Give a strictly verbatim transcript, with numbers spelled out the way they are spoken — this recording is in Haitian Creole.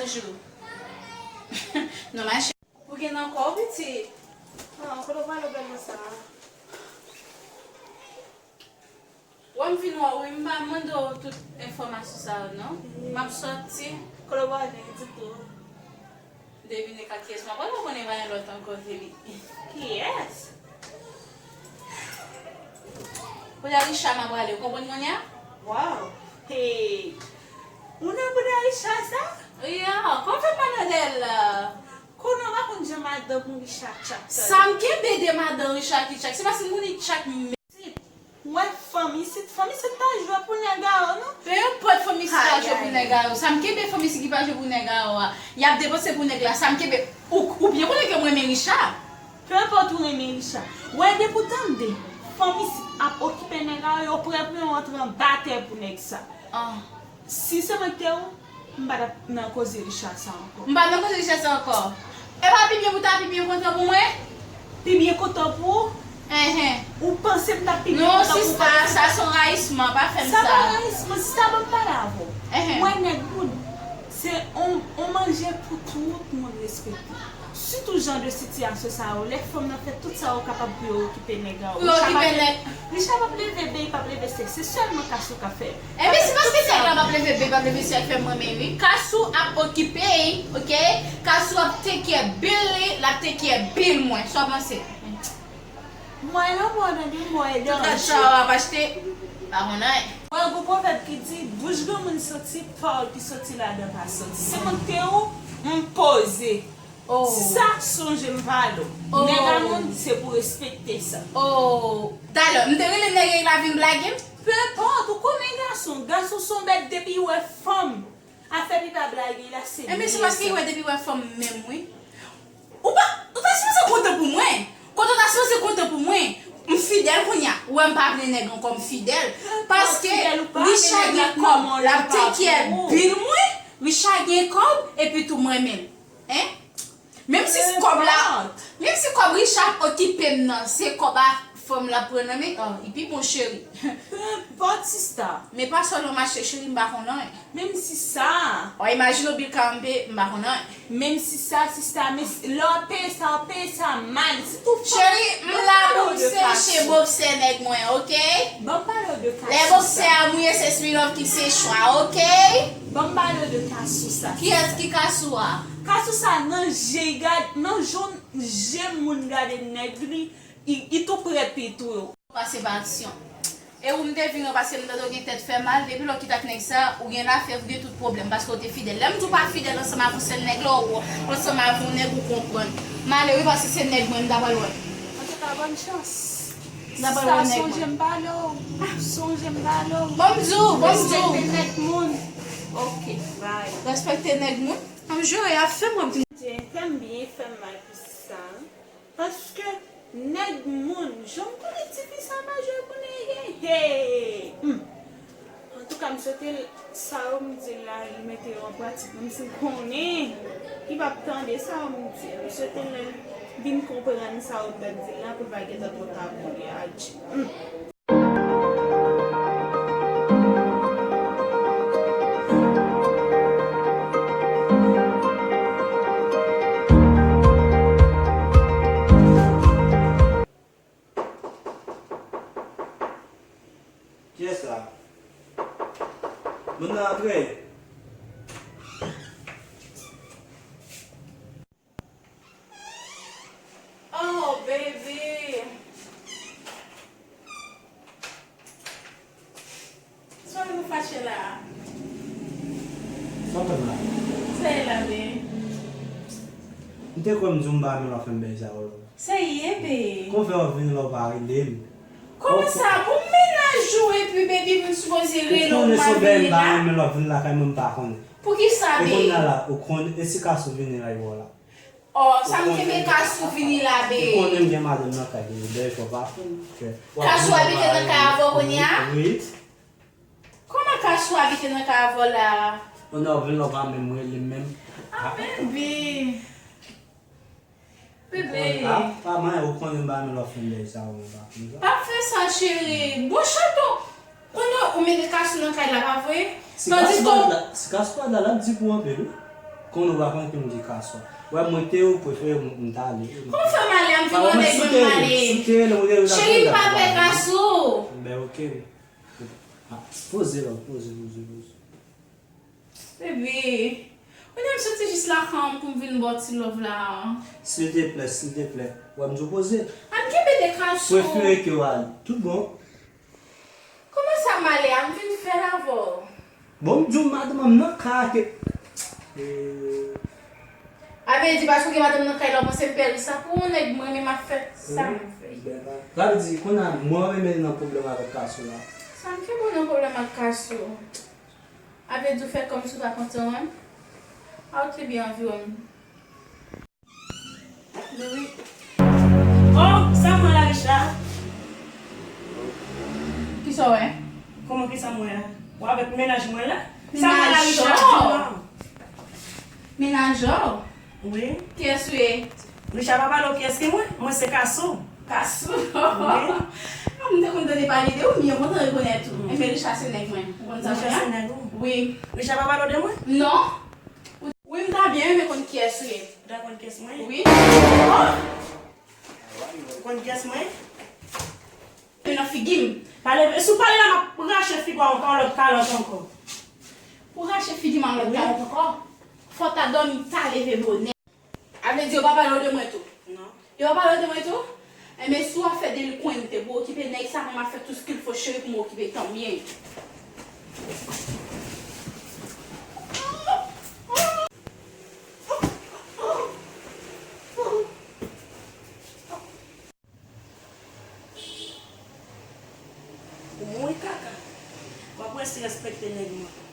Jou. Non, ma chè. Ou gen nan kò w, pitit? Ah, kote w pale bèl konsa? Wè m vin wè w, wi, m pa mande w tout enfòmasyon sa yo, non. M ap sòti. Kote w pale ditou? Devine ka kiyès m ap pale, ou konnen pa gen lòt ankò ke li. Kiyès? Kote Richard m ap pale, ou konprann kounye a? Waw! Hey! Ou nan bouda Richard sa? Ya, kòman fè m pa nan dèyè l la? Konnen w pa konn jan madanm Richard tchak tande. Sa m kenbe de madanm Richard ki tchak, se paske moun li tchak men. Ou wè fanm isit, fanm isit pa jwe pou nèg a yo, non. Pe enpòt fanm isit pa jwe pou nèg a yo. Sa m kenbe fanm isit ki pa jwe pou nèg a yo a. Y ap depanse pou nèg la. Sa m kenbe, ou, ou byen konnen ke m renmen Richard. Pe enpòt ou renmen Richard. Ou wè depi w tande fanm isit ap okipe nèg a yo, yo prè pou yo antre anba tè pou nèg sa. Ah. Si se mwen ki te ou, m pa t ap nan koze Richard sa ankò. M pa nan koze Richard sa ankò. E pa pi byen pou ta pi byen kontan pou mwen? Pi byen kontan pou ou? Enhen. Ou panse m t ap pi byen kontan pou ou? Non, sista, sa se yon rayisman, pa fè m sa. Sa pa rayisman, sista, ban m pale avè w. Enhen. Mwen nèg moun, se on, on manje pou tout moun respekte. Sitou jan de sitiyasyon sa yo, lè fanm nan fè tout sa yo kapab pou yo okipe nèg la. Pou yo okipe nèg. Richard p ap leve bèy, p ap leve sèk, se sèlman Kasou k ap fè. Ebyen, se paske nèg la p ap leve bèy, p ap leve sèk fè m renmen wi. Kasou ap okipe, oke? Kasou ap take care bill li, l ap take care bill mwen. Sa w panse? Mwen nan mwen nan de mwen. Tout sa w ap achte, pa konn anyen. Mwen gon pwovèb ki di, bouch granmoun santi, pawòl ki soti ladan pa santi. Se mwen ki te ou, m poze. Oh. Si sa, sonje m pale w. Oh. Nèg a moun, se pou respekte sa. Oh. Talè, m te rele nèg la vin blage m? Pe enpòt, ou konnen gason. Gason se yon bèt depi l wè fanm. Afè li pa blage, la se. Enben, se paske li wè depi l wè fanm menm, wi. Ou pa, ou ta sipoze kontan pou mwen. Kote w ta sipoze kontan pou mwen. M fidèl kounye a. Ou wè m pa vle nèg ankò, m fidèl. Paske Richard gen kòb, l ap take care bill mwen. Richard gen kòb, epi tou mwen menm. Hein? Menm si kòb la, menm si kòb Richard okipe m nan, se kòb a fanm l ap pran nan men, oh, li pi bon cheri. Pe enpòt sista. Men pa sèlman m achte cheri, m pa konn anyen. Menm si sa. Oh, imajine w bil ka anpe, m pa konn anyen. Menm si sa, sista, men lè w ap peye sa, w ap peye sa mal. Sitou fanm. Cheri, m la pou m seche boksè nèg mwen, oke? Ban m pale w de Kasou sa. Lè boksè a mouye, se Smirnoff ki seche a, oke? Ban m pale w de Kasou sa. Kiyès ki Kasou a? Kasou sa nan je, gad, nan jan je moun gade nèg li, li, li tou prè pi tou. Pase pa aksyon. E ou m te vin an paske m tande w gen tèt fè mal, depi lè w kite ak nèg sa, ou gen lafyèv, ou gen tout pwoblèm, paske w te fidèl. Lè m di w pa fidèl ansanm avè yon sèl nèg la, ou ansanm avè yon nèg ou konprann. M ale wi, paske se nèg mwen m ta pral wè. Antouka, bòn chans. M ta pral wè nèg mwen. Sista, sonje m pale w. Sonje m pale w. Ban m di w, ban m di w. Respekte nèg moun. Ok, bye. Respekte nèg moun? M jure, y ap fè m wè m di. Byen, fè m byen, fè m mal pou sa. Paske nèg moun, jan m konnen tifi sa pa jwe pou nèg, hey! Hmm. Antouka, m swete l, sa yo m di l la, li mete yo an pratik, menm si l konnen li p ap tande sa yo m di l. M swete l vin konprann sa yo m t ap di l la, pou l pa gentan twò ta pou li, adje. Hmm. Kiyès la? Moun nan antre. Oh, baby. Sa w fè nou fache la a? Sa w fè m la? Sa ye la, baby? M te kwè m di w m pa renmen lè w fè m bèy sa yo. Sa ye, baby? Kòman fè w vini la w pa rele m? Kòman sa? Pou m mennaj ou epi baby m sipoze rele w m pa rele la? Ou konnen se yon bèy m pa renmen lè w vin lakay mwen m pa konnen. Poukisa, baby? E kounye a la, ou konnen, e si Kasou vini la, li wè w la? Oh, sa m kenbe Kasou vini la, baby. Ou konnen m gen madanm nan kay, baby, dèyè fò pa fè. Kasou abite nan kay avè w kounye a? Wi. Kòman Kasou abite nan kay avè w la? Kounye a w vin la w pa menm rele m menm. Ah, baby. Bebe. Ah, pa manyen, ou konnen m pa renmen lè w fè m bèy sa yo, m pa konn sa. Pa fè sa, cheri. Bon, Chato, konnen ou mete Kasou nan kay la, pa vre? Si Kasou pa la, si Kasou pa la, l ap di pou anpil, wi. Konnen w pa konn ki m di Kasou. Wè, mwen te ou prefere m, m ta ale. Kòman fè m ale? M vin nan nèg mwen m ale. Cheri, m pa pè Kasou. Ben, oke. Ah, poze la, poze, poze, poze. Bebe, kounye a m soti jis lakay an pou m vin ba w ti love la. Silteplè, silteplè. Wè, m di w poze. Ann kenbe de Kasou. Prefere ke w ale. Tout bon. Kòman sa m ale a? M vin fè l avè w. Bon, m di w madanm nan ka ke. Eh. A vle di, paske w gen madanm nan kay la, w panse m pè Richard? Pou yon nèg mwen menm ap fè sa m fè. Sa vle di, kounye a, mwen menm nan pwoblèm avèk Kasou la. Sa m kenbe w nan pwoblèm ak Kasou? A vle di, w fè kòmsi w pa kontan wè m? A, w te byen anvi wè m. Wi. Oh, sa m wè la, Richard? Kisa w wè? Kòman kisa m wè a? Ou avèk mennaj mwen la? Sa m wè la, Richard? Di mwen. Mennaj ou? Wi. Kiyès ou ye? Richard pa pale w kiyès ki mwen? Mwen se Kasou. Kasou? Wi. Ah, m te konn tande pale de ou, m byen kontan rekonèt ou. Enben, Richard se nèg mwen. Ou konn sa m ye? Richard se nèg ou? Wi. Richard pa pale w de mwen? Non. Wi, m ta byen renmen konn kiyès ou ye. Ou ta konn kiyès mwen ye? Wi. Oh! Ou konn kiyès mwen ye? Nan figi m. Pale, si w pale la, m ap rache figi w ak yon lòt kalòt ankò. Pou rache figi m ak lòt kalòt ankò, fò w ta dòmi ta leve bonè. A vle di yo pa pale w de mwen tou? Non. Yo pa pale w de mwen tou? Enben, si w ap fè delinkwante pou okipe nèg sa, mwen m ap fè tout ce qu'il faut, cheri, pou m okipe, tan byen. Mwen kaka. M ap resi respekte nèg mwen.